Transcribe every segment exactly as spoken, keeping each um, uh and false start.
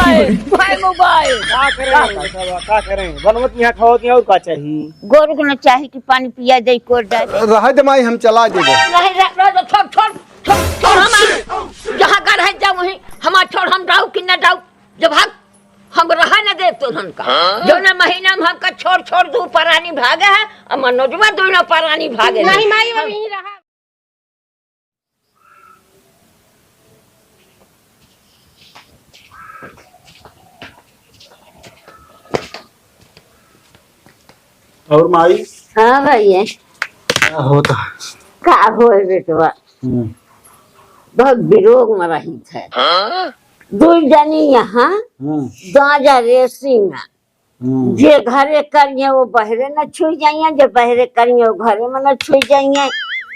भाई मोबाइल। का करें, का करें? बतावा, का करें? बनवत यहाँ खावत यहाँ और का चाहिए? गोरू को न चाही कि पानी पिया दे, कोर डाल। रहे दे माई, हम चला देबे। नहीं, रह, रह दो, छोड़, छोड़, छोड़, छोड़, हम आ-, जहाँ का रह जाओ वहीं, हमार छोड़, हम जाओ कि न जाओ, जब हम, हम रह न दे तो हमका। हाँ? जौने महीना में हमका छोड़, छोड़ दू परानी भागे है, और मनोजवा दोनों परानी भागे है। नहीं माई, हम यहीं रहा। और माई? हाँ भैया। का होता? का होए बेटवा? हम्म। बहुत विरोग में रही थे। हाँ? दू जनी यहाँ, हाँ। गांजा रेसी में। हम्म। जे घरे करिहे, वो बहरे न छुई जाइहे, जे बहरे करिहे, वो घरे में न छुई जाइहे।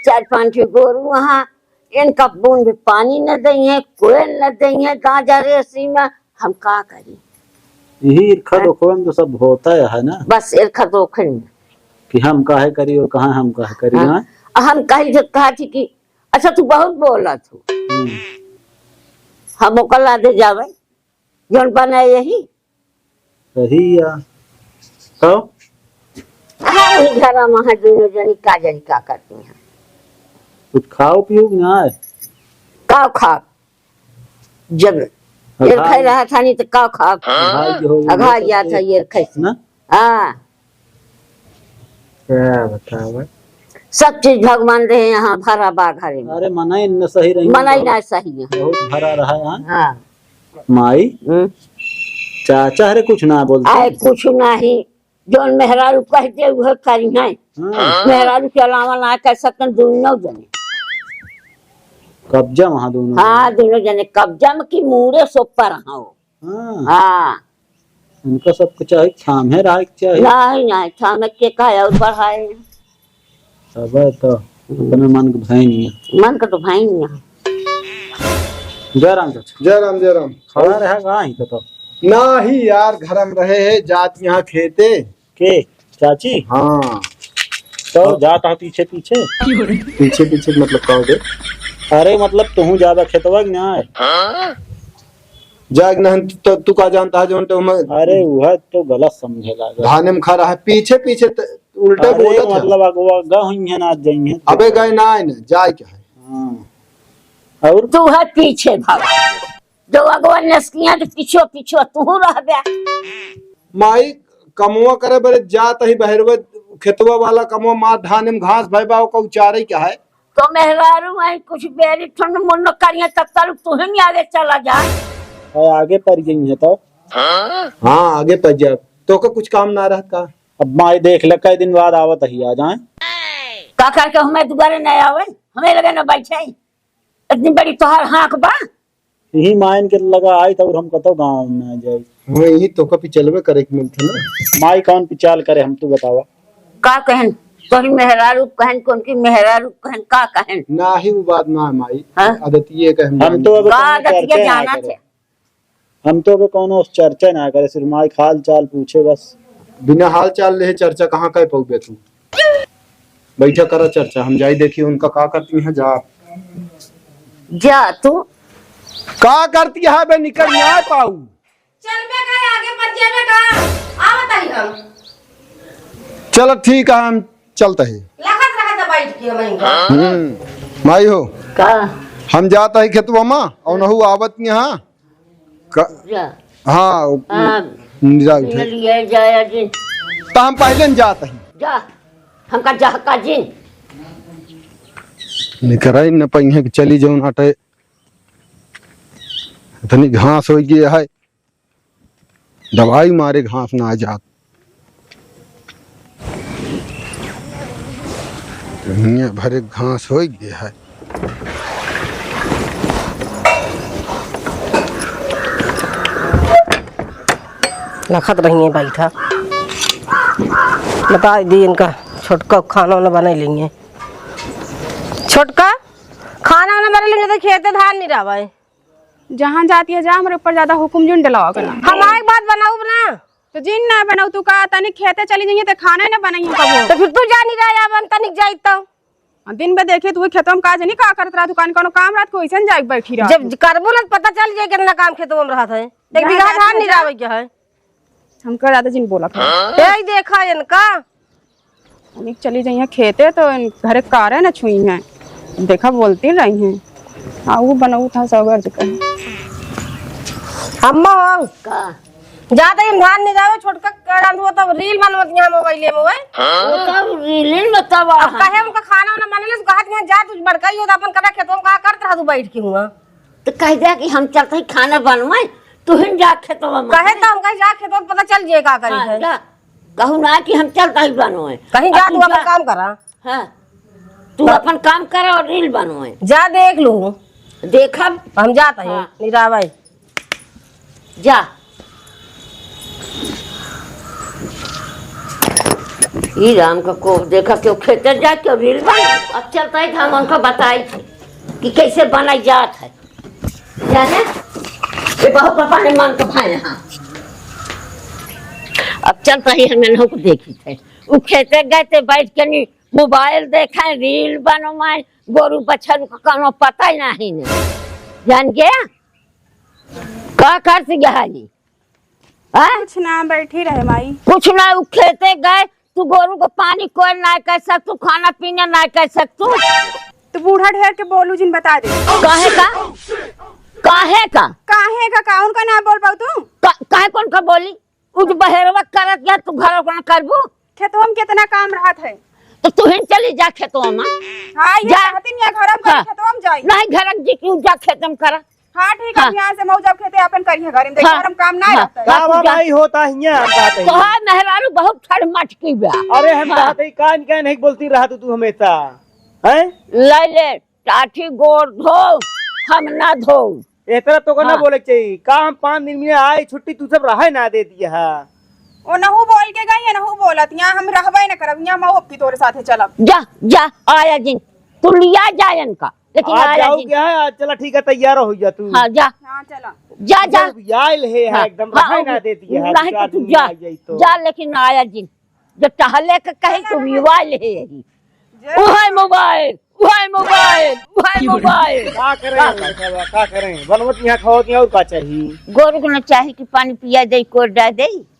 चार पाँच ठे गोरू वहाँ, इनका बूंद पानी न दइहे, कोयल न दइहे, गांजा रेसी में, हम का करी? यही इरखा हैं? दोखवन तो सब होता है ना? बस इरखा दोखन में। कि हम काहे करी और कहाँ हम काहे करी, हाँ। हाँ? हम कही जो कहा थी कि, "अच्छा, तू बहुत बोलत हो।" हम्म। हम ओकर लादे जावे, जौन बनाए यही। सही है। तो? हाँ, वही घर में है, दोनों जनी का जनी का करती हैं। कुछ खाओ पियो कि ना है? का खाओ? जब अघाई। इरखा रहा था नहीं तो का खाओ? अघाई जो हो, अघाई वो गया सब था ये इरखा से। ना? हाँ। क्या बतावा? सब चीज भगवान रहे यहाँ भरा बा घरे में। अरे मनई न सही रही। मनई ना सही है। बहुत भरा रहा है। हाँ। माई, हम्म। चाचा हरे कुछ ना बोलते। आए कुछ नाही, जौन मेहरारू कहते उहे करी हैं। हाँ। मेहरारू के अलावा ना कह सकते दोनों जने। कब्जा वहाँ दोनों हाँ, जने। दोनों जने कब्जा में की मूड़े सो पर हाँ। हाँ। हाँ। उनका सबके चाहे थामे रहे के चाहे। नहीं, नहीं, थामे के का और बढ़ाए। अब तो अपने मन के भय नहीं है। मन का तो भय नहीं है। जय राम चाचा। जय राम, जय राम। खड़ा रहा कहाँ ही तो, तो? नहीं यार, घर में रहे है, जात यहाँ खेते। के? चाची? हाँ। तो जात है पीछे पीछे? पीछे पीछे मतलब का हो गए? अरे मतलब तुहूँ ज्यादा खेतवा के ना है? जाए के नहीं तो तू का जानता है जो उनटे उमर अरे वह तो गलत समझे लागे। धाने में खा रहा है, पीछे पीछे त-, उल्टे अरे बोलत है। मतलब अगवा गा हुई है ना, आज जाई है। अबे गए ना है ना, जाए क्या है? हाँ। और? तू है पीछे भाग। जो अगवा नसकिया तो पीछे पीछे तू रह बे। माई कमवा करे बरे जात ही बहरवे खेतवा वाला कमवा मार धाने में घास भय बा, ओका उचारे क्या है? तो मेहरारू आई कुछ बेरी ठंड मुन्न करिए तब तक तू ही आगे चला जा। और आगे पड़ गई है तो? हाँ, आगे पड़ जाए। तो का कुछ काम ना रहत का? अब माई देख ले, कई दिन बाद आवत ही आ जाए। का करके हमें दुबारे नहीं आवे, हमें लगे ना बैठे। इतनी बड़ी तोहार हाँक बा। यही मायन के लगा आई तो हम कतो गाँव में ना जाई। हाँ, यही तो का पिचलवे करे के मिलते ना। माई कौन पिचाल करे हम तू बतावा। का कहन? तोहरी मेहरारू कहन, कौन की मेहरारू कहन, का कहन? ना ही वो बात ना है माई। हाँ? आदतिये कहन हम तो अब का कौनो आदतिये चर्चा ना जानत करे। है? हम तो अबे कौनो चर्चा ना करे, सिर्फ माई का हाल चाल पूछे बस। बिना हाल चाल ले चर्चा कहाँ कर पउबे तू? बैठा करा चर्चा, हम जाई देखी उनका का करती हैं जा। जा तू। का करती है बे, निकल ना पाऊ। चल बे का आगे पर जाबे का? आवत ही हम। चलो ठीक है, हम चलते हैं। लखत रहा था बैठ के वहीं का। हम्म, माई हो। का? हम जाता ही खेतवा में, और नहु आवत यहाँ। का? जा। हाँ, हाँ। जा उठे। ले लिए जाया जी। तो हम पहले न जात ही। जा, हमका जा का जी। निकराई न पाई है कि चली जाऊँ नाटे। इतनी घास हो गई है, दवाई मारे घास ना जात। दुनिया भरे घास हो गया है। लखत रही है बैठा। बता दी इनका छोटका खाना वाना बना लेंगे। छोटका खाना वाना बना लेंगे तो खेते धान नहीं रहा है। जहाँ जाती है जा, हमरे ऊपर ज्यादा हुकुम जिन डलावा करा। हमारे बात बनाऊ ना। तो जिन ना बनाऊ तू का, तनी खेते चली जाइए तो खाना ही ना बनाइए कबो। तो फिर तू जानी रहा अपन तनिक जाई तो। आ, दिन में देखे तू खेतों में का जनी का करत रहा, दुकान कोनो काम रात को ऐसन जाए बैठी रहा। जब करबो ना पता चल जाए कितना काम खेतों में रहत है। एक बीघा धान निरावे के है। हमका ज्यादा जिन बोला था। ए, देखा इनका। हम चली जाइए खेते तो इन घरे कारे न छुई हैं। देखा बोलती रही हैं। हाँ, वो बनाऊ था सौगर जी का। अम्मा हो। का? जा तो हम धान निरावे, छोटका के रांधो तब रील बनवत यहाँ मोबाइल में, ओए। वो तब रील में तब अब कहे उनका खाना वाना बनले, तो कहा कि यहाँ जा, तू बड़का ही हो, तो अपन कदा खेतों में कहा करत रहा तू बैठ के हुआ। तो कह दिया कि हम चलते ही खाना बनवाए, तू ही जा खेतवा में। कहे तो हम कहीं जा खेतवा में, पता चल जाए का करी हाँ, है। जा। कहू ना कि हम चलते ही बनवाए। कहीं जा, अब तू तू अपन जा। काम करा। हाँ, तू अपन काम करा और रील बनवाए। जा देख लू। देखब। हम जात हैं, हाँ। निरावे। जा। ई राम का को देखा, केहू खेते जाए, केहू रील बनाए। अब चलता है, हम उनको बताई थे कि कैसे बनाई जात है। जाने? ये बहुत पापा ने मांग के भाई यहाँ। अब चलता ही हम इन्हों को देखी थे। उ खेते गए थे, बैठ के नी मोबाइल देखे, रील बनवाए, गोरू बछरू का कोनो पता ही नहीं ने। जान गया? का करती गहाली? हाँ? कुछ ना, बैठी रहे माई। कुछ ना, उ खेते गए, तू गोरू को पानी कोई ना कर सकतू, खाना पीना ना कर सकतू। तू बूढ़ा ढेर के बोलू जिन बता दे। काहे का? काहे का? काहे का, का उनका ना बोल पाऊ तू? का, काहे कौन का बोली? उ जो बहेरवा करत या तू घर ओकरा करबू? खेतवा में कितना काम रहत है। तो तू ही चली जा खेतवा में। हाँ, ये जा। चाहती नहीं है घर में हाँ। खेतवा में जाई। नहीं घर जी क्यों जा खेत में करा। हाँ, ठीक है, हाँ। यहाँ से मऊ जब खेते अपन करिए घर में, देखिए हाँ। घर में काम ना हाँ। रहता है। का तू जा। बाबा ही होता है यहाँ बात है। तोहार मेहरारू बहुत ठड़मटकी बा। अरे हम हाँ। कहते ही कान क्या नहीं बोलती रहा तू, तू हमेशा। हैं? ले ले, टाठी गोड़ धो, हम ना धो। ए तरह तो को ना हाँ। बोले के चाहिए। का हम पाँच दिन में आए छुट्टी, तू सब रहे ना दे दिया है। ओ नहु बोल के गई है, नहु बोलत, यहाँ हम रहबे न करब, यहाँ मऊ अबकी तोरे साथे चलब। जा, जा, आया जिन, तू लिया जा इनका, लेकिन आज आया जाऊ जिन। क्या है? आज चला ठीक है, तैयार हो जा तू। हाँ, जा। हाँ, चला। जा, जा। जब आयल है, हाँ, एकदम हाँ, रहे ना दे दिया है, नहीं तो चार तू दिन में जा, आ जाई तो। जा, लेकिन आया जिन। जो टहले के कहे तो मोबाइल है यही। उहे मोबाइल, उहे मोबाइल, उहे मोबाइल। का करें, का करें? बनवत यहाँ खावत यहाँ और का चाहिए? गोरू को न चाही कि पानी पिया दे, कोर डाल दे।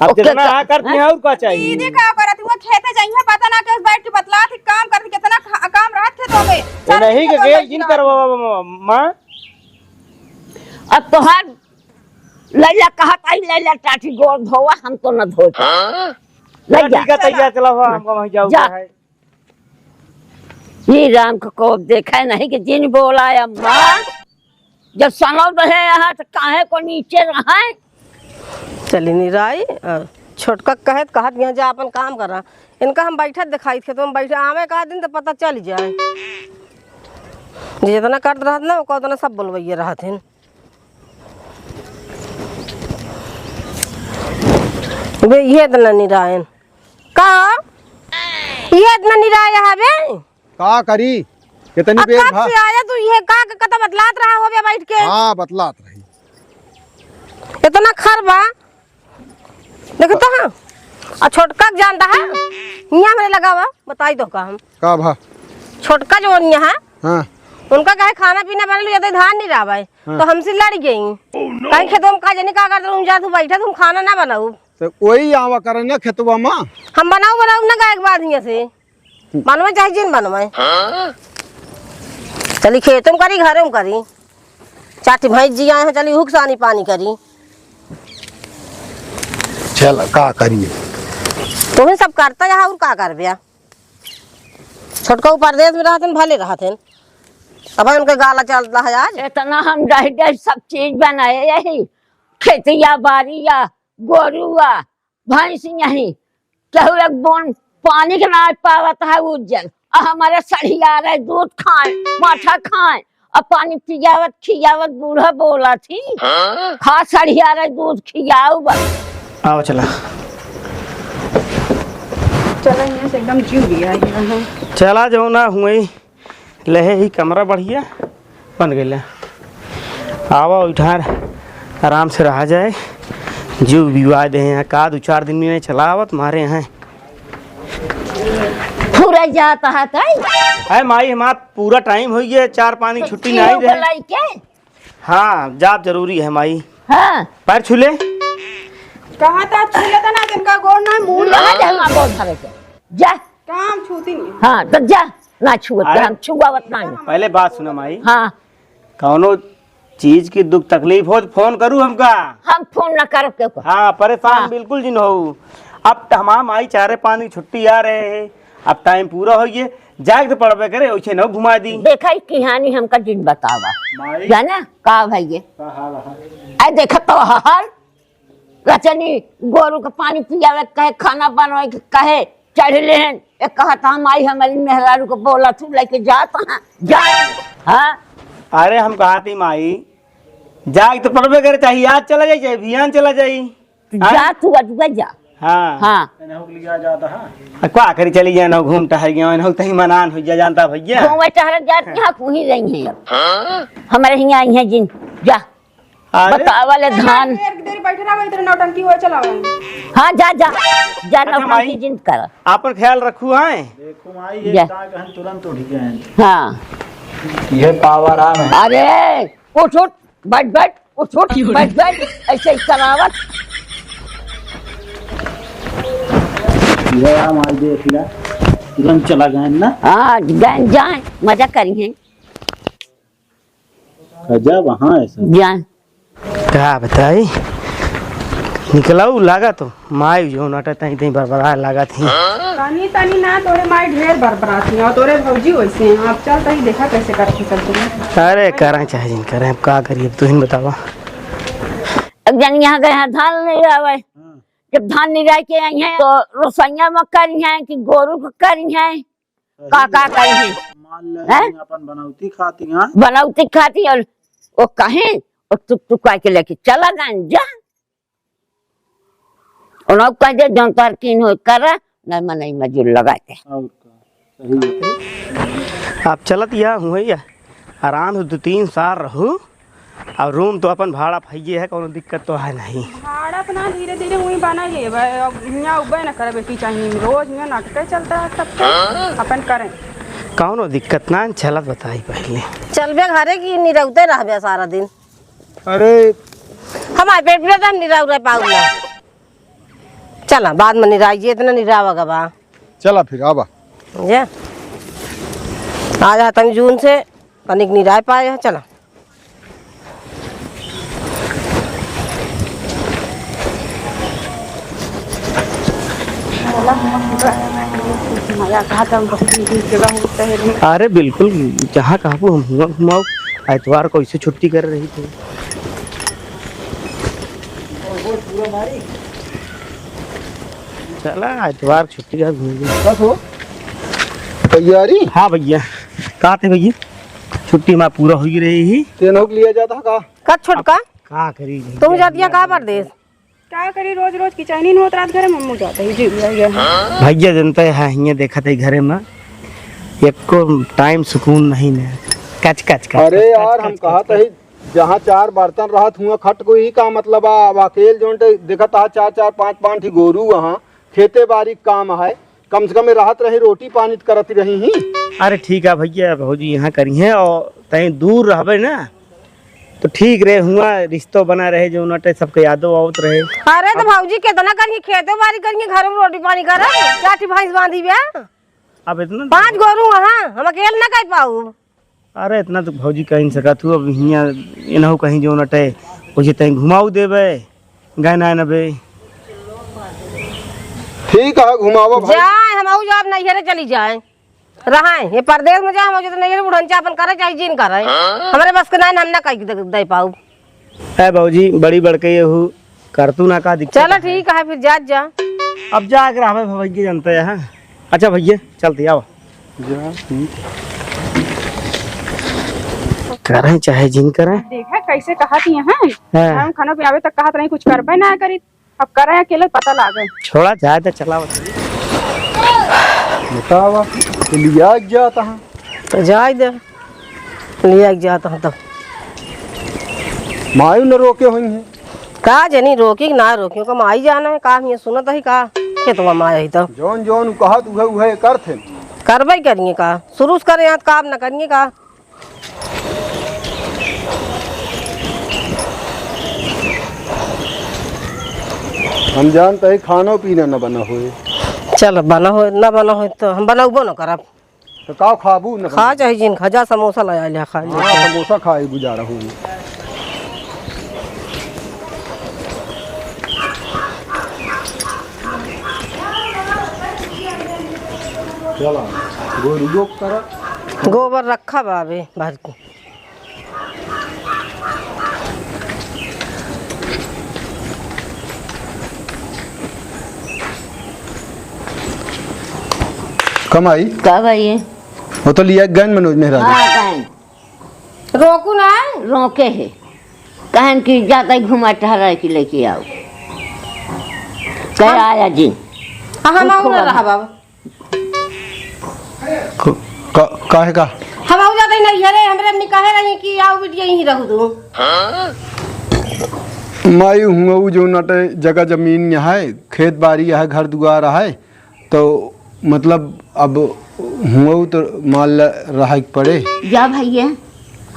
अब ओके, जितना का आ करती हैं और का चाहिए? दीदी का करत हुआ खेते जाइए, पता ना के बैठ के बतला थी, काम करती, कितना खा-, काम रहत खेतों में। ये नहीं के गेल जिन करवा माँ। अब तोहार लैला कहत आई, लैला टाठी गोड़ धोवा, हम तो न धोए। हाँ? लैला। ठीक है, तैयार चला हुआ, हमको वहीं जाओ जा। है। ये राम को कोप देखा है नहीं कि जिन बोला है अम्मा, जब सनौ रहे यहाँ तो काहे को नीचे रहे? चली निराई, अ, छोटका कहत, कहत यहाँ जा अपन काम करा। इनका हम बैठत दिखाई थे, तो हम बैठे आवे का दिन तो पता चल जाए। जे जितना करत रहत ना, ओका उतना सब बोलवैया रहत हैं। बे, ये इतना निरायन। का? ये इतना निराय है बे? का करी? कितनी अब बेर कब भा- से आया तू? ये का, का, कता बतलात रहा हो बे बैठ के? हाँ, बतलात रही। इतना खर बा। देखता है? आ छोटका के जानता है? हियाँ मेरे लगा बा, बताई दो का हम। का भा? छोटका जो ओनिया है, हाँ। उनका कहे खाना पीना बनल, ये तो धान नहीं रहा भाई। हाँ। तो हमसे लड़ गई। कहीं खेतों में का जाने का करते, तुम जा, तू बैठा, तुम खाना ना बनाऊ। तो वही आवा करे ना खेतवा में। हम बनाऊ, बनाऊ ना गाय के बाद हियाँ से। बनवे चाहे जिन बनवे। हाँ? चली खेतों में करी, घरों में करी। चार ठे भैंस जी आए हैं, चली हुक सानी पानी करी। चल, का करिए? तुम्हें सब करता यहाँ और का करबे? छोटका ऊ परदेस में रहत हैं, भले रहत हैं। अब उनके गाला चलता है आज। इतना हम डह डह सब चीज बनाए यही, खेतिया बाड़िया, गोरुआ, भैंस यही। केहू एक बूंद पानी के ना पावत है उज्जल। आ हमारे सढ़िया रहे, दूध खाए, माठा खाए, आ पानी पियावत खियावत बूढ़ा बोला थी। हाँ? खा सढ़िया रहे, दूध खियाऊ बस। आओ चला। चला, यहाँ से एकदम जीव भी आ गया है। चला, जो ना हुई, लेहे ही कमरा बढ़िया बन गइला। आवा उठार आराम से रहा जाए। जीव विवाह दे हैं, का दो चार दिन में चलावत मारे हैं। पूरा जाता है तई? है माई, हमार पूरा टाइम हो गया, चार पानी छुट्टी नहीं दे। लइके हाँ, जाब जरूरी है माई। हाँ। पैर छू ले। कहा था छू लेता ना, जिनका गोड़ ना मुंह। कहाँ जाए वहाँ गोड़ धरे के? जा। काम छूती नहीं। हाँ, तो जा। ना छुअत, हाँ। हम छुआवत ना है। पहले बात सुना माई। हाँ। कौनो चीज की दुख तकलीफ हो तो फोन करू हमका। हम फोन ना करब के को। हाँ, परेशान हाँ। बिल्कुल जिन हो। अब त हमार माई चारे पानी छुट्टी आ रहे है, अब टाइम पूरा हो गए, जाए के तो पड़बे करे, उसे न घुमा दी। देखा ही कहानी हमका जिन बतावा। माई। जाना का भइये? का हाल है? अरे देखा तो हाल, रचनी गोरू के पानी पियावे के कहे, खाना बनवाए के कहे, चढ़ लेहन। एक कहत हम आई, हमारी मेहरारू को बोला तू लेके जात हाँ, जा। हाँ। अरे हम कहत ही माई, जाए तो पड़बे करे, चाहे आज चला जाई, चाहे बिहान चला जाई। हाँ? जा तू अजुआ जा। हाँ। हाँ। इन्हों के लिए आ जाता है। आ, का करी, चली जाए ना, घूम टहर गया, इन्हों तही मनान हो जा, जानता भइया। घूमे टहर जात यहाँ कुही रही है। हमारे यहाँ आई है जिन, जा। अरे। बतावा ले धान। देर, देर बैठे रहो, इधर नौटंकी हुआ चलाओ। हाँ, जा, जा। जा, अच्छा, नौटंकी माई, जिन कर। आपन ख्याल रखू, हैं? देखो माई, ये जा। का कहन तुरंत उठ गए हैं। हाँ। ये पावर आम है। अरे, उठ, उठ, बैठ, बैठ, उठ, उठ, बैठ, बैठ, ऐसे ही करावत। ये आम आई देख ला, तुरंत चला गए ना। हाँ, गए जाए, मजा करी हैं। गजब, हाँ, ऐसा। जान। का बताई? निकलऊ लागत हो, माई जो नटा तई तई बरबराए लागत ही। तनी तनी ना, तोरे माई ढेर बरबराती है, और तोरे भौजी वैसे हैं। आप चल तई देखा कैसे करती सब तुम। अरे, करें चाहे जिन करें, अब का करिए, अब तू ही बतावा। एक जन यहाँ गए हैं, धान नहीं आवे। हाँ। जब धान निराई के आई हैं, तो रोसैया में करी हैं कि गोरू को करी हैं? का, का करी? मान ले, हैं? अपन बनौती खाती, हाँ? बनौती खाती और वो कहीं, और टुक टुक करके लेके चला गए, जा। और अब कह दे, जौन तोहर कीन हो, कर, नहीं मनई मजूर लगा दे। और का? सही बात है। आप चलत या हुए या आराम से दो तीन साल रहू। और रूम तो अपन भाड़ा फइये है, कौनो दिक्कत तो है नहीं। भाड़ा अपना धीरे धीरे वहीं बना लेबे, अब हियाँ उबे न करे बेटी चाहिए, रोज हियाँ नाटके चलता है सबके, अपन करें। कौनो दिक्कत ना, चलत बताई पहले। चलबे घरे की निरौते रहबे सारा दिन। अरे। हमारे पेट में तो हम निराव रह पाऊ ना। चला, बाद में निराइए, इतना निरावा गवा। चला फिर, आवा। जा। आ जा तनी जून से, तनिक निराय पाए है, चला। अरे बिल्कुल, जहाँ कहबू हम हुआँ घुमाओ। एतवार को इसे छुट्टी कर रही थी। चला, एतवार छुट्टी है, घूम ले। बस हो। तैयारी? हाँ भइया, का थे भइया, छुट्टी मा पूरा होइ रही ही। तेनहु के लिया जाता का? का छोटका? अब का करी भइया, तुम जातिया का परदेस? का करी, रोज रोज की चैनी न होत रात घरे, मम्मू जाता ही जी भइया। भइया जनता है, हियाँ देखत है घरे मा एको टाइम सुकून नहीं ने, कच कच कच अरे कच, यार, कच, हम कच, कहत कच। है जहाँ चार बर्तन रहत हुआ खट को ही का मतलब आ, अब अकेल जोन ते देखत आ चार चार पाँच पाँच ही गोरू वहाँ खेते बारी काम है, कम से कम रहत रही रोटी पानी त करत रही ही। अरे ठीक है भइया, भौजी यहाँ करी हैं और तई दूर रहबे ना तो ठीक रहे, हुआ रिश्तो बना रहे, जो नटे सबके यादो आवत रहे। अरे तो भौजी कितना करिए, खेते बारी करिए, घर में रोटी पानी करे, चार ठी भैंस बांधी बे। अब इतना पाँच गोरू वहाँ हम अकेल ना कर पाऊ। अरे, इतना तो भौजी कह नहीं सकत हूँ। अब हियाँ इनहू कहीं जो नटे, उसे तहीं घुमाऊ देबे, गए ना नबे। ठीक है, घुमावा भाई। जाए, हम आऊ जाब नैहरे चली जाए। रहे, ये परदेस में जाए, हम आऊ जाए तो नैहरे बुढ़न चापन करे, चाहे जिन करे। हमरे बस के नाइन हम ना कह दे, दे पाऊ। ए भौजी, बड़ी बड़के ये हु, कर तू ना का दिक्कत चलो है? ठीक है, फिर जात जा। अब जा के रहबे भैया, जनते हैं। अच्छा भैया, चलते आओ। जा, ठीक। करें चाहे जिन करें। देखा कैसे कहत ही हैं? हाँ। हम खाना पियावे तक कहत रही, कुछ करबे ना करी। अब करें अकेले, पता लागे। छोड़ा जाए तो चला बतावा। बतावा, लिया जाता है। तो जाए दे। लिया के जात ह तो। मायू न रोके होइहैं। का जनी रोकी कि ना रोकी, ओका माई जाना है, का हम ये सुनत ही का? खेतवा में आया ही तो। जौन जौन उ कहत उहे उहे करत है। करबे करिए का? शुरू से करे यहाँ काम न करिए का? हम जानत ही खानो पीना न बना होए। चल, बना होए, न बना होए तो हम बनउबो न करब। तो का खाबू न खा, बना? चाहे जिन खा, जा समोसा ले आइल है, खा ले। हाँ, समोसा खाए गुजारा होई। चला, गोरू योग करा। गोबर रखा बाबे भर के। कमाई? का भाई? वो तो लिया गन मनोज मेहरारू। हाँ, गन। रोकू ना। रोके है। कहन कि जाता ही घुमा टहरा के लेके आओ। कह हम आया जी। हाँ, हम खूब आऊँ ना खूब रहा बाबा। क-, का, काहे का? हम आऊ जाते ही नहीं, अरे, हमरे अम्मी कहे रही कि आओ बिटिया यहीं रहू तू। माई हुआ उ जो नटे जगह जमीन यहाँ है, खेत बाड़ी यहाँ, घर दुआर है, तो मतलब अब हुआ तो मान ल रहा के पड़े। जा भैया,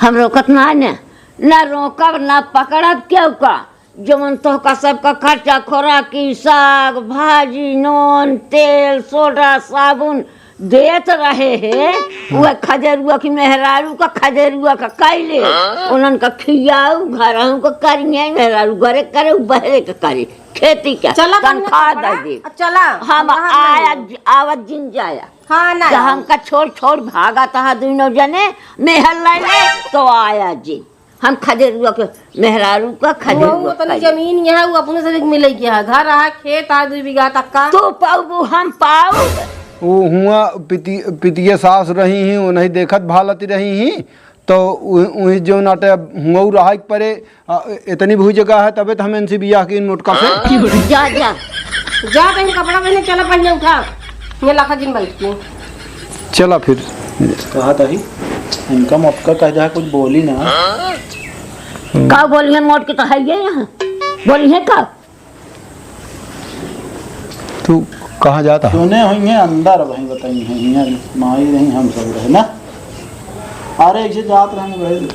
हम रोकत ना न, ना रोकब, ना पकड़ब केहू का। जवन तोहका सबका खर्चा खोराकी, साग, भाजी, नून, तेल, सोडा, साबुन देत रहे हे, उहे खजरुआ की मेहरारू का, खजरुआ का कैले, उन्हन का खियाऊ, घरहू का करिए, मेहरारू घरे करे, उ बहरे का करे, खेती का चला, तनख्वाह दे दे। चला, हम आया, आवत जिन जाया। हाँ, ना जहाँ हमका छोड़, छोड़ भागत हा दुनो जने, मेहर लैले, तो आया जी। हम खदेरुआ के, मेहरारू का खदेरुआ वो तनी खाई। जमीन यहाँ, वो अपने से मिले गया है। घर आ, खेत आ, दुई बीघा तक का। तू पाऊ, हम पाऊ। वो हुआ पिति-, पितिया सास रही ही, वो नहीं देखत भालत रही ही, तो उ-, उही जो नाटे अब हुआ रहा के परे, आ, इतनी भूई जगह है, तबे तो हम इनसे बियाह की मोटका से। जा, जा। जा, पहले कपड़ा पहने, चला पहले उठा। ये लाखा दिन बैठ के। चला फिर। कहा तही, इनका मोटका कह जा, कुछ बोली ना। का बोली है, मोट के तो है ये यहाँ। बोली है का? तू कहाँ जाता है? सुने हुई है अंदर, वहीं बताई है, हियाँ माई रही, हम सब रहे ना। अरे, ऐसे जात रहे भाई।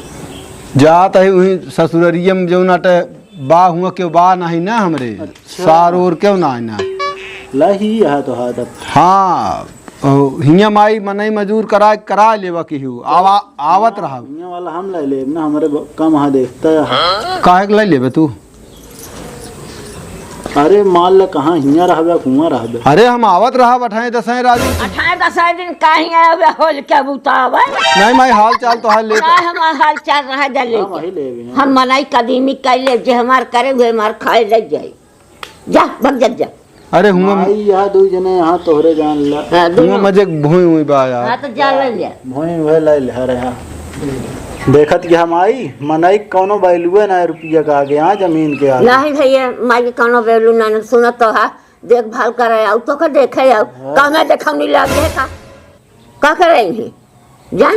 जात है वहीं ससुररिया में, जो नाटे बा हुआ के बा नहीं ना हमरे। अच्छा। सार ओर क्यों ना आइना? लही यह तो हाथ अब। हाँ, ओ, हियाँ माई मनई मजूर करा, करा लेवा की हूँ। आवा-, आवत रहा। हियाँ वाला हम ले लेब ना, हमरे ब-, कम हा देखता है। काहे के ले लेबे तू? अरे मान ल कहाँ हियाँ रहबे, कुआँ रहबे। अरे हम आवत रहा, अठाए दसाए राजू। अठाए दसाए दिन काहे आवे होल के बुतावे? नहीं माई, हाल चाल तो हाल लेत। ना हमार हाल चाल रहा जा लेके। हम वही लेबे हैं। हम मनई कदीमी कैले, जे हमार करे हुए हमार खाए ले जाए। जा, भग जा, जा। अरे हुआ माई, यहाँ दू जने यहाँ तोहरे जान ला। हाँ, हुआ दोनों। मजे भोई हुई बा यार। हाँ, तो जा ले ले। भोई हुए ले ले, अरे हाँ। देखत कि हम आई, मनई कौनो value ना है रुपया का आगे, हाँ, जमीन के आगे। नहीं भैया, माई के कौनो value ना, ना सुनत तो है, देखभाल करे आऊ, तो का देखे आऊ, हाँ। कमे देखौनी लागे का, का करे ही? जा,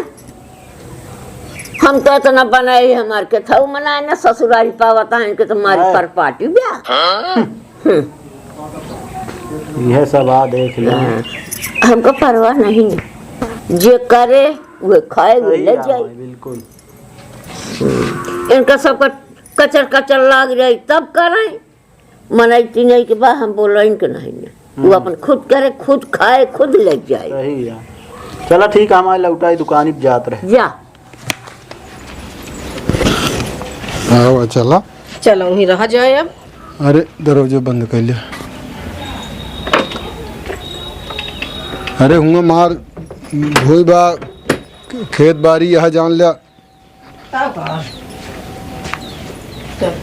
हम तो इतना बनाई हमार के था, मनाए ना ससुरारी पावत है, इनके तो मारी हाय। पर पाटी ब्या। हम्म। यह सब आ देख ले। हाँ। हमको परवाह नहीं, जे करे, वे खाए, वे सही ले बात जाए। है, बिल्कुल। हम्म। इनका सबका कचर कचर लाग जाए, तब करे। मनई तिनई के बा, हम बोलइन के नहीं ने। वो हम्म। अपन खुद करे, खुद खाए, खुद ले जाए। सही है। चला ठीक है, हमारे लौटाई दुकानी पे जात रहे। जा। आवा, चला। चला, वहीं रहा जाए अब। अरे, दरवाजा बंद कर लिया। अरे, हुआ मार, भोई बा, खेत बारी यहाँ जान लिया। तब का? चल।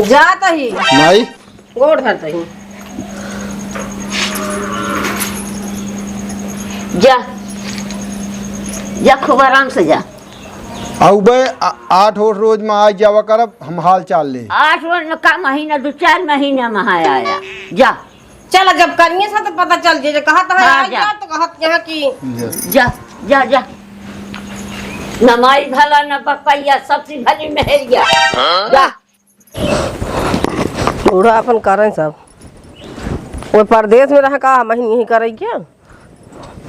जात ही। माई। गोड़ धरत ही। जा। जा, खूब आराम से जा। अउबे आ-, आठ ओठ रोज में आ जावा करब, हम हाल चाल ले। आठ रोज में का महीना, दो चार महीना में आया। जा। चल, जब करिए सा तो पता चल जे, जे कहत है हाँ, आ जा। जा, तो कहत यहाँ की जा। जा, जा, जा। न माई भला, न बपैया, सबसे भली मेहरिया। जा। बूढ़ा अपन करें सब। वो परदेस में रह का, हम यहीं करें क्या?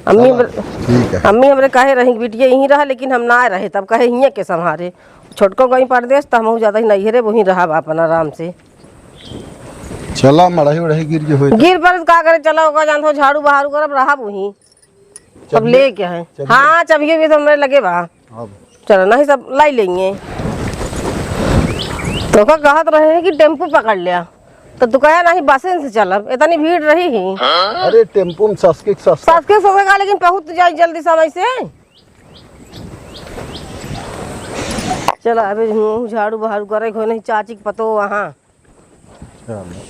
अम्मी चला, हमरे, ठीक है। अम्मी हमरे कहे रही कि बिटिया यहीं रहा, लेकिन हम ना रहे, तब कहे हियाँ के संभारे। छोटको गई परदेस, त हमहू ज्यादा ही नैहरे वहीं रहब अपन आराम से। चला, मड़ही उड़ही गिर के होई त। गिर पर का करे, चला, ओका जानत हो, झाड़ू बहारू करब, रहब वहीं। अब चलिए, ले के है। चलिए। हाँ, चबियो भी तो हमरे लगे बा। अब। चलो, नहीं सब लाई लेंगे। तो का कहत रहे हैं कि टेम्पू पकड़ लिया, तो तू कहे नहीं बसें से चलब, इतनी भीड़ रही ही। अरे टेम्पू में ससके ससका। ससके ससका, लेकिन पहुँच जाए जल्दी समय से। चला, अबे हूँ झाड़ू बहारू करे, कोई नहीं चाची के पतो वहाँ। चलो।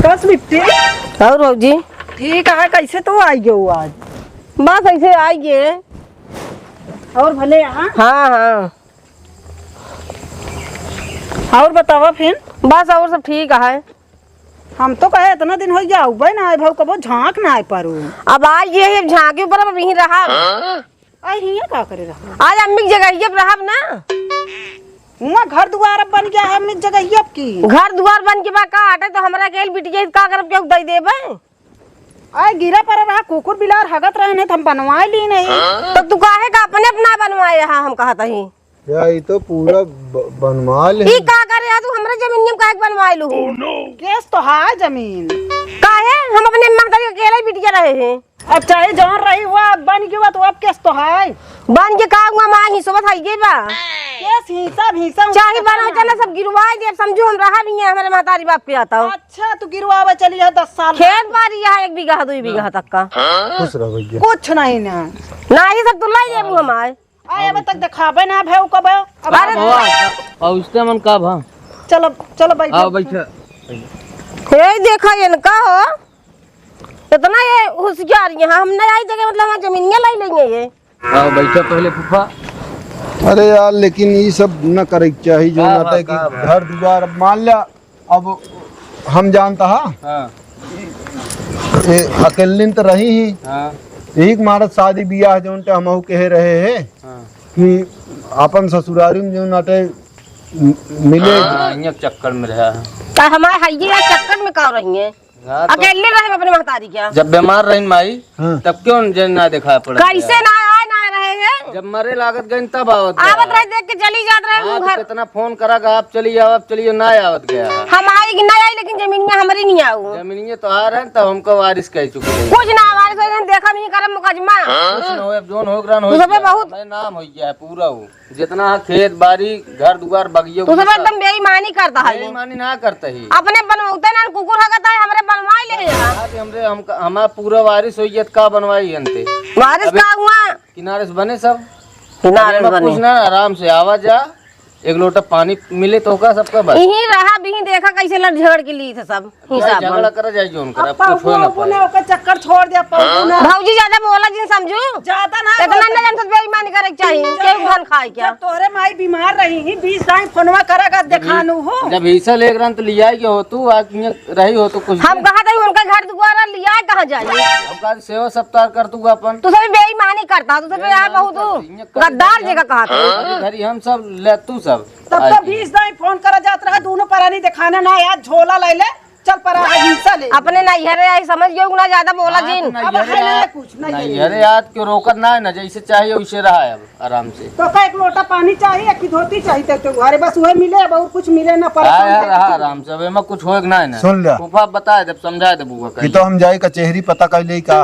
कस बिट्टी? और भौजी? ठीक है, कैसे तू आई गयो आज? बस ऐसे आई गए। और भले यहाँ? हाँ, हाँ। और बतावा फिर? बस और सब ठीक है। हम तो कहे इतना दिन होइ गया, आउबे ना आए भाऊ, कबो झांक ना आए पारू। अब आ ये, ये झांकी ऊपर अब यहीं रहब। आ हियाँ का करे रहा? आज अम्मी की जगह ये रहब ना। हुआँ घर दुआर अब बन गया है अम्मी की जगह ये अब की। घर दुआर बन के बा का, आटे तो हमरा के बिटिया का करब, केहू दे देबे? आए गिरा पर रहा, कुकुर बिलार हगत रहे नहीं, तो हम बनवाए ली नहीं। तो तू काहे का अपने अपना बनवाए रहा, हम कहत ही। या, ई तो पूरा ब-, बनवा ले। ई का करे है तू हमरे जमीनिया में काहे के बनवाए लू? केस तो है जमीन। काहे? हम अपने महतारी के अकेले ही बिटिया रहे हैं। अब चाहे जौन रही हुआ, अब बन गई हुआ तो अब केस तो है। बन के का हुआ, माँ ही सोबत है ये बा। केस हिसाब, हिसाब चाहे बना चला सब गिरवाए दे, अब समझो हम रहा भी है, हमरे महतारी बाप के आता हो। अच्छा, तू गिरवावे चली है दस साल। खेत बारी है एक बीघा, दो बीघा तक का। खुश रह भैया। कुछ नहीं ना। ना ही सब तू लाई देबू हमारे। आए, अब तक देखाबे ना भे, कब अब अरे बाबा, पहुँचते मन का भा? चलो, चलो, बैठो। आओ, बैठो। हे, देखा इनका हो, इतना ये होशियार यहाँ, हम नहीं आई देखे, मतलब, हमारी जमीनियाँ लाई लेंगे ये। आओ, बैठो पहले, फूफा। अरे यार, लेकिन ये सब न करे के चाहिए, जो का ना भा, कि का भा? घर दुआर, अब मान लिया, अब हम जानता हा। हाँ। ए, अकेलिन त रही ही। हाँ। एक मारत शादी बियाह जौन ते हमहू कहे रहे हैं हाँ। कि अपन ससुरारी में जौन आटे म-, मिले। हाँ, इहाँ चक्कर में रहा है। का हमारे हइये या चक्कर में का रही है? हाँ, तो अकेले रहे अपने महतारी क्या? जब बीमार रही माई, हाँ। तब क्यों जे ना दिखाई पड़त कैसे रहा? ना आए, ना रहे हैं? जब मरे लागत गए तब आवत गया। आवत रहे, देख के चली जात रहे हाँ, तो घर। कितना फोन करा गा, आप चली जाओ, आप चली जाओ, ना आवत गया। हम आई कि ना आई, लेकिन जमीनिया हमरी नहीं आऊ। जमीनिया तो आ रहे हैं, तब हमको वारिस कह चुकी है। कुछ ना वारिस हो, देखा नहीं करम मुकदमा। कुछ ना हो, अब जोन हो ग्रहण हो तू सबे गया। बहुत हमारे नाम हो गया है पूरा वो। जितना है खेत बारी, घर दुआर, बगियो तू सब गुस्सा। एकदम बेईमानी करता है। बेईमानी ना करता ही। अपने बनवाते ना, कुकुर हगता है, हमरे बनवाई ले है। हाँ, तो हमरे, हम, हमारा पूरा वारिस होई है, तो का बनवाई हनते? वारिस अबे का हुआ? किनारे से बने सब। किनारे अबे से बने। कुछ ना, आराम से आवा जा, एक लोटा पानी मिले तो का सबका बस। यहीं रहा, बिही देखा कैसे लड़ झगड़ के ली थे सब। हिसाब झगड़ा कर जाए जोन कर, अब अब कुछ हो ना पाए। ओकर चक्कर छोड़ दे, अब पप्पू ना। भौजी ज्यादा बोला जिन समझू। ज्यादा ना इतना बोल। ना जानत बेईमानी करे के चाहिए, केहू धन खाए क्या? जब तोहरे माई बीमार रही ही, बीस दाई फोनवा करा का देखानू हो। जब हिस्सा लेके रहन तो लियाई के हो तू, आ किया रही हो तो कुछ हम दिन। कहा था उनका घर दुआरा लियाए कहाँ जाइए? हम कहा सेवा सप्ताह कर तू अपन। तू सब बेईमानी करता, तू सब यार बेईमानी बहुत करती, ये कर गद्दार दिया। जगह कहा था। हाँ, घरी हम सब ले तू सब। तब तो आई। बीस दाई फोन करा जात रहा, दोनों परानी देखाना ना यार, झोला ले ले। चल परा, हिस्सा ले। अपने नैहरे आई, समझ गयो ना, ज्यादा बोला हाँ, जिन। तो अब नैहरे है ना यार, कुछ, नैहरे। नैहरे यार क्यों रोकत ना है ना, जैसे चाहे वैसे रहा है अब आराम से। तो का एक लोटा पानी चाहिए, एक धोती चाहिए, तो, तो घरे बस वही मिले, अब और कुछ मिले ना, हाँ परेशान यार, करके रहा चल। आराम से, अब एमा कुछ होए के ना है ना। सुन ले। फूफा बताए देब, समझाए देब बुआ कि कहीं। तो हम जाए कचहरी पता कर ले का।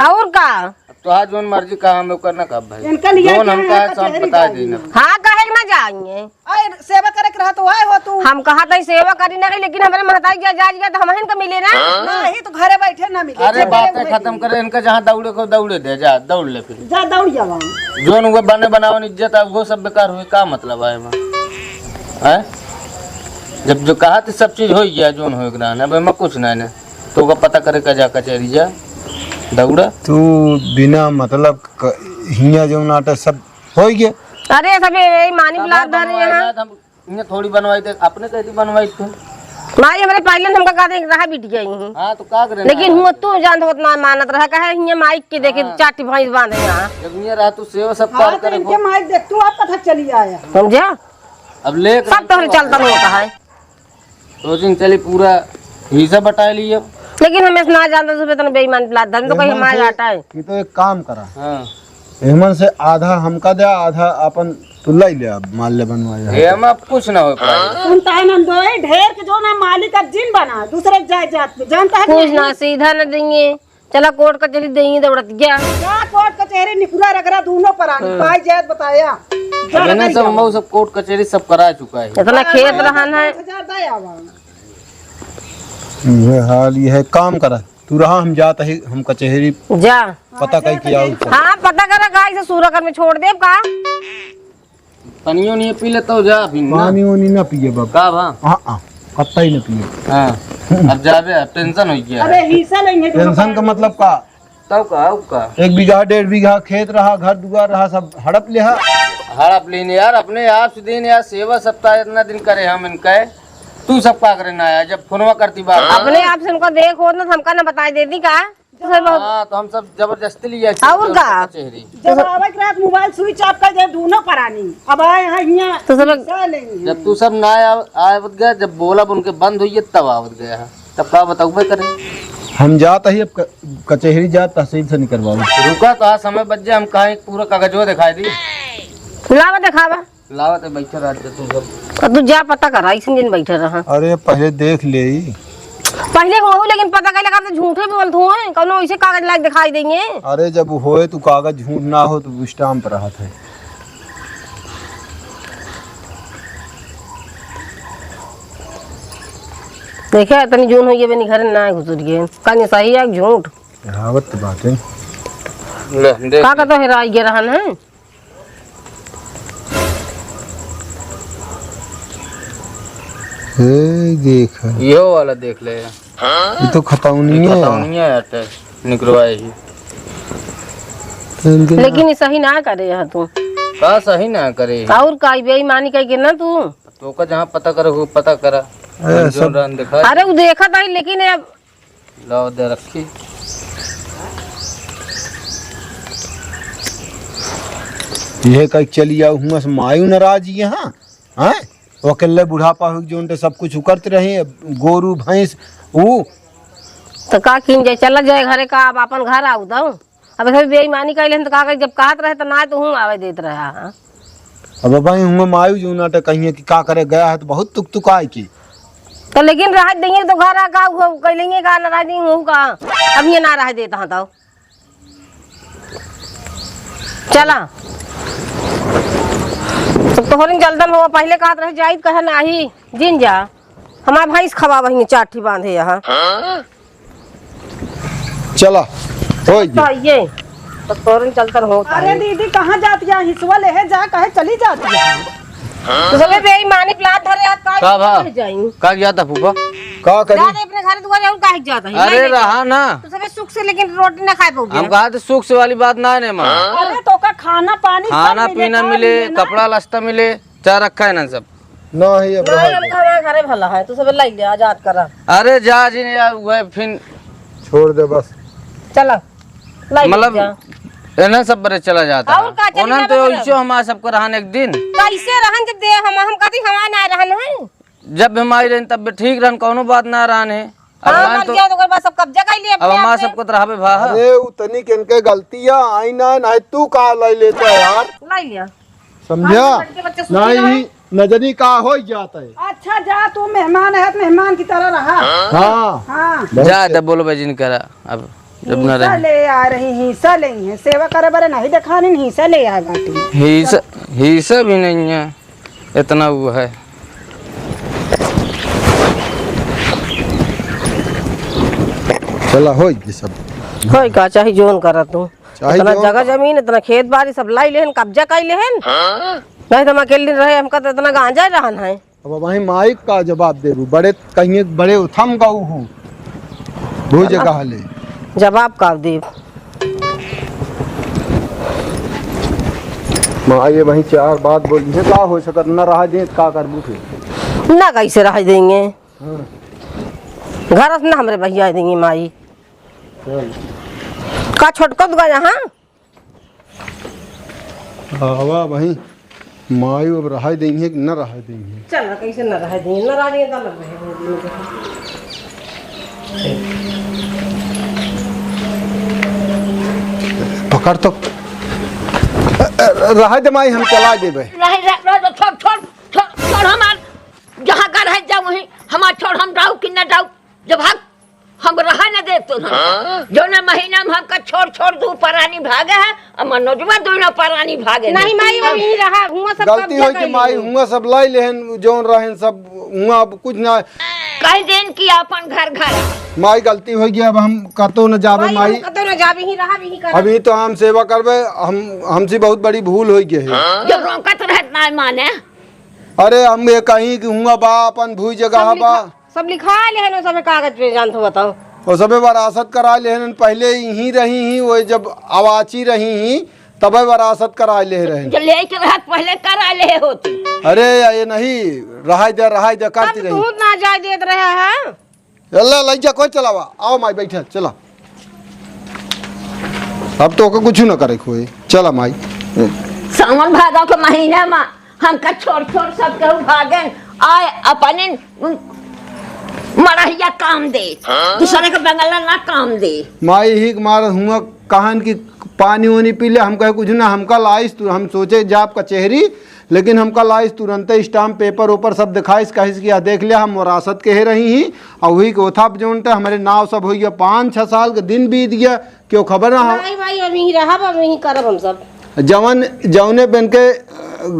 और का? अब तोहार जोन मर्जी कहा, हम ओकर ना कहब भाई। इनका लिया जोन क्या हम है, कहे, सब कचहरी बता जाएंगे। देना। हाँ, कहे के ना जाएंगे। आए, सेवा करे के रहा तो आए हो तू। हम कहा था सेवा करी ना, लेकिन हमारे महतारी जा, जा, जा, तो हम इनका मिले ना। नहीं, तो घरे बैठे ना मिले। अरे, जे करे बातें वही खत्म मिले। करे, इनका जहाँ दौड़े को दौड़े दे, जा, दौड़ ले फिर। जा, दौड़ जावा। जोन वो बने बनावन इज्जत है, वो सब बेकार हुए, का मतलब है एमा? हैं? जब जो कहा तो सब चीज हो गया, जोन हो गया, अब एमा कुछ नहीं ना। तो ओका पता करे का जा कचहरी जा, दौड़ा। तू बिना मतलब क-, हियाँ जो नाटक सब हो गया। अरे सब ये, ये मानी बुला धरे हैं। हम इन्हें थोड़ी बनवाई थे, अपने कहती बनवाई थे। माई हमरे पहिले हमका कहा दे रहा बिटिया ही। हाँ, तो का करे लेकिन ना? हुआ तू जान होत ना मानत रहा, कहे हियाँ माई के देखे हाँ। चाटी भैंस बांधे यहाँ। जब हियाँ रहा तू सेवा सब हाँ, कर तो करे इनके को। माई देख तू आप कथा चली आया। समझा? अब ले सब तोहरे चलता होता है। सोचिन चली पूरा हिस्सा बटाए लियो। लेकिन हमें ना जानता सुबह तने बेईमान प्लाट धन तो कहीं एमन हमारे से आटा है। ये तो एक काम करा। हाँ। एमन से आधा हमका दे, आधा अपन तू लई ले, अब मान ले बनवाया है। एमा कुछ ना हो पाए। सुनता है नंदोई, ढेर के जो ना मालिक अब जिन बना, दूसरे के जाए जात में, जानता है कुछ नहीं? ना, सीधा न देंगे। चला कोर्ट कचहरी देंगे, दौड़त गया। क्या कोर्ट कचहरी, निकुरा रगड़ा दोनों परानी, हाँ। पाई जात बताया। अबे ना, सब मऊ सब कोर्ट कचहरी सब करा चुका है। इतना खेत रहन है। पाँच हजार दे आवा। ये हाल, ये है, काम करा। तू रहा, हम जात ही, हम कचहरी जा। पता कई के आऊ। हाँ, पता करा, गाय से सूरा कर में छोड़ देब का? पानियो नहीं पी ले तो जा अभी ना। पानी वानी ना पिए बाबा। का भा? हाँ, हाँ, कत्ता ही ना पिए। हाँ, अब जाबे, अब टेंशन हो गया। अबे हिस्सा लेंगे तुम टेंशन का मतलब का? तब का, अब का? एक बीघा, डेढ़ बीघा खेत रहा, घर दुआर रहा, सब हड़प ले हा। हड़प लेने यार, अपने आप से दिन यार, सेवा सत्ता इतना दिन करे हम इनका है। तू सब का करे ना आया, जब फोनवा करती बात। अपने आप से उनको देख होत ना, तो हमका ना बताई देती का? तो सब हाँ, तो हम सब जबरदस्ती लिया और का? कचहरी। जब आवत रात मोबाइल स्विच ऑफ कर दे दोनों परानी। अब आए हैं हियाँ तो सब हिस्सा लेंगे। जब तू सब ना आया, आवत गया, जब बोला उनके बंद हुई है, तब आवत गया है। तब का बताऊँ मैं करे? हम जात ही अब क-, कचहरी जात तहसील से निकलवाओ। रुका तो आज समय बच जाए, हम कहाँ एक पूरा कागजवा दिखाई दी। लावा दिखावा। लावत है, बैठे रह जा तू सब। तो तू जा पता करा, ऐसे दिन बैठे रहा। अरे पहले देख ले। पहले हो, लेकिन पता कैले का तो झूठे बोलत हो, कौनो ऐसे कागज लायक दिखाई देंगे। अरे जब होए तो कागज झूठ ना हो तो स्टाम्प रहत है। देखे, इतनी जून हुई है, बनी घर ना घुसुर गए। कहीं सही है, झूठ। कहावत तो बात है। ले, देख। का कहता है, राज गिरहन है? ए, देख। इहो वाला देख ले। ये तो खतौनी है। खतौनी है, अटे, निकरवाए ही। तो इनके लेकिन ये सही ना करे यहाँ तू। का सही ना करे? और का, बेईमानी कह के ना तू। तो का जहाँ पता करे, वो पता करा। ए, हम जो सब रहन दिखा। अरे, वो देखा था, लेकिन अब लाओ दे रखी। ये कहीं चली आओ, हुआ से मायू नाराज यहाँ, हैं? वो अकेले बुढ़ापा हुई, जो उनके सब कुछ उकरत रहे, गोरू, भैंस, ऊ। तो का कीन जाए, चला जाए घरे का, अब अपन घर आऊ दो। अब ऐसे बेईमानी कैले हन तो का करी, जब कहत रहे तो ना तो हूँ आवे देत रहा। अब भाई हुआ मायू जो ना तो कहिए कि का करे गया है तो बहुत तुक तुक आए की। तो लेकिन रह देंगे तो घर आ का, वो कैलेंगे का, नाराज नहीं हूँ का, अब ये ना रह देता हूँ तो। चला। तो तोहरिन जल्दन हो, पहले कहत रहे जाइत कहे नाही, जिन जा। हमार भैंस खवा वहीं चाठी बांधे यहाँ। चला, होई तो गया। ये, तो तोहरिन चलतन हो अरे ताई। दीदी, कहाँ जात या हिसवा लेहे जा, कहे चली जात या? तो सबे बेईमानी प्लाट धरे हाथ का का भा? कहे जाई? का गया था फूफा? का करी? जा दे अपने घर दुआरे और काहे जात है? अरे नहीं रहा ना। तो सबे सुख से लेकिन रोटी ना खाए पाओगे। हम कहा तो सुख से वाली बात ना है माँ। अरे तो का खाना पानी सब खाना मिले, पीना सब मिले, मिले ना। कपड़ा लत्ता मिले, चाह रखा है ना सब। ना ही अब ना, रहा अब दे। हमारे घरे भला है, तू सब लाई ले, आजाद करा। अरे जा जी ने यार, वह फिन छोड़ दे बस। चला, लाई ले मतलब, जा। इन्हें सब बरे चला जाता और है। का चली उन्हें जावे तो करब? इसे हमारे सबको रहन एक दिन। कैसे रहन जब दे हम, हम कभी हमारे ना रहन है? जब हम आई रहन तब भी ठीक रहन, कौनो बात ना रहन है। अब हाँ, मान मर तो गया तो ओकर बाद सब कब्जा कर लिए अब अपने हमारे आप में। सबको तो रहबे भा। अरे, उतनी के इनके गलती है, आई ना, नहीं तू का लाई लेता यार। लाई लिया। समझा? आजकल के बच्चे सुखी नहीं, रहे। नजरी का हो जाता है। अच्छा, जा, तू मेहमान है, मेहमान की तरह रहा। हाँ। हाँ। बहुत जा, सही। तब बोलो भाई जिन करा, अब जब ना हिस्सा रहे। ले आ रही, हिस्सा ले है, सेवा करे बरे नहीं देखानी, हिस्सा ले आए बाटी। हिस्सा, हिस्सा भी नहीं है, इतना वो है। चला, होई ये सब। होई का, चाहे जोन करा तू। चाहे इतना जोन जगह का। जमीन, इतना खेत बाड़ी, सब लाई लेहन, कब्जा कर लेहन। हाँ? नहीं तो हम अकेले दिन रहे, हमका तो इतना गांजा रहन है। अब वहीं माइक का जवाब देबू, बड़े कहिए, बड़े उथम का उहू। वो जगह ले। जवाब का देब? माँ, ये वहीं चार बात बोली है, का हो सकत, न रह दे, का करबू फिर? ना कैसे रह देंगे? हाँ। घर से ना हमरे बहिया देंगी माई। चल। का छोटको दुआ यहाँ? आवा भाई, माई अब रहाई देंगे कि न रहाई देंगे? चल, कैसे न रहाई देंगे? न रहाई देंगे तो अलग रहे। पकड़ तो। रहाई दे माई, हम चला देबे। नहीं, रह, रह, रह, छोड़, छोड़, छोड़, छोड़ हमार, जहाँ का रह जाओ वहीं, हमार छोड़, हम जाओ कि न जाओ, जब हक हम रहा न देत तो हम। हाँ? जौने महीना में हमका छोड़, छोड़ दू परानी भागे है, और मनोजवा दोनों परानी भागे नहीं। माई, अब यहीं रहा, हुआ सब गलती कब्जा होई कि कर माई, ली। हुआ सब लाई लेहन, जौन रहन सब, हुआ अब कुछ ना। कह देन कि अपन घर घर। माई, गलती होई गई, अब हम कतो न जाबे माई, माई। हम कतो न जाबे, यहीं रहा, यहीं करब। अभी तो हम सेवा करबे, हम, हमसे बहुत बड़ी भूल होई गई है। जब रोकत रहत ना माने। अरे, हम ये कहीं कि हुआ बा, अपन भूई जगह सब बा। लिखा-, सब लिखा लेहन, वो सबे कागज पे जानत हो, बताओ। वो सबे वरासत करा लेहन, पहले यहीं रही ही, वो जब आवाची रही ही, तबे वरासत करा ले रहे। जो लेके रहत पहले करा ले होती। अरे, ये नहीं, रहाई दे, रहाई दे, करती अब रही। तू ना जाए देत रहे हैं। अल्लाह, लई जा, कोई चलावा। आओ माई, बैठा, चला। अब तो ओके कुछ न करे कोई। चला माई। सावन भादो के महीना में हमका छोड़ छोड़ सब केहू भागेन, आए अपने मड़हिया काम दे, दूसरे के बंगला ना काम दे। माई ही के मार हुआ कहन कि पानी वानी पी ले, हम कहे कुछ ना, हमका लाइस तू, हम सोचे जाब कचहरी, लेकिन हमका लाइस तुरंते stamp paper ओपर सब दिखाइस, कहिस कि "आ देख लिया, हम वरासत के हे रही ही।" और वही के ओथा पे जौन ते हमरे नाव सब होई गया, पाँच छह साल के दिन बीत गया, क्यों खबर ना हो। नहीं भाई, अब यहीं रहब, अब यहीं करब हम सब। जवन, जौने बेन के, अ,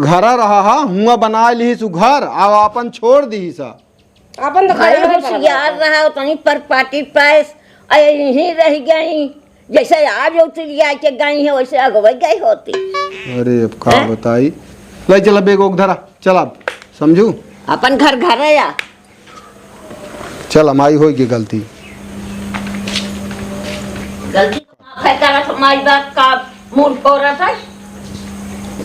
घरा रहा हा, हुआ बना लिहिस उ घर, आ आपन छोड़ दिहिस। आपन तो अरे खराब है, होशियार रहा, उतनी परपाटी पाइस, आ यहीं रह गई। जैसे आज उतरी आके गई है, वैसे अगवे गई होती। अरे, अब का हैं? बताई? ले चला, bag ओग धरा, चला, समझू? अपन घर घर है या? चल, हमारी होई गई गलती। गलती तो माफ है, करत हमारी बात का मूड फोड़त है।